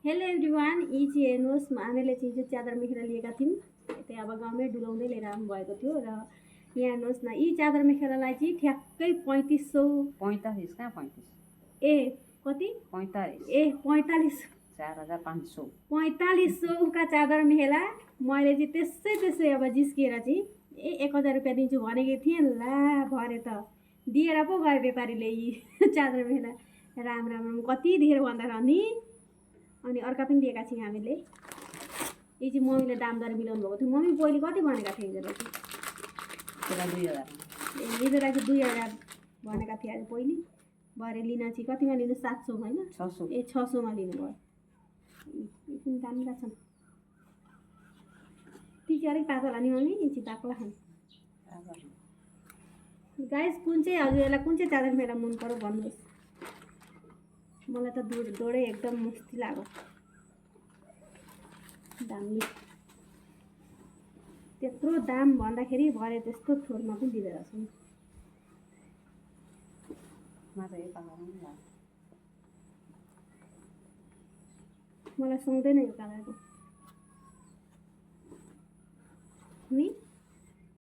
Hello everyone, यी चाहिँ हेर्नुहोस् हामीले चाहिँ च्यादर मेखेला लिएका थियौँ। त्यही अब गाउँमै डुलाउँदै लिएर आउनुभएको थियो र यहाँ हेर्नुहोस् न, यी च्यादर मेखेलालाई चाहिँ ठ्याक्कै 3500 45 कहाँ 35 ए कति 45 ए 45 4500 4500 च्यादर मेखेला मैले चाहिँ त्यसै अब जिस्किएर चाहिँ 1000 रुपियाँ दिन्छु भनेको थिएँ। ला भरे त दिएर पो गयो व्यापारीले यी च्यादर मेखेला। राम राम राम, कति धेर भन्दा नि। अनि अर्का पनि लिएका छौँ हामीले। यी चाहिँ मम्मीले दाम दर मिलाउनु भएको थियो। मम्मी पहिले कति भनेका थिए हिजो चाहिँ? 2000 हिजो चाहिँ 2000 भनेका थिए अरे पहिले। भरे लिन चाहिँ कतिमा लिनु? 700 होइन 600 ए 600 मा लिनुभयो। यी दामी छन्। ती चाहिँ अलिक पातला नि मम्मी, यी चाहिँ बाक्ला छन्। गाइस, कुन चाहिँ हजुरहरूलाई कुन चाहिँ च्यादर मेखेला मन पर्यो भन्नुहोस्। मलाई त दोडै एकदम मस्ती लाग्यो। दामी त्यत्रो दाम भन्दाखेरि भरे त्यस्तो थोरमा पनि दिँदो रहेछ नि। मलाई सुँदैन यो कलरको।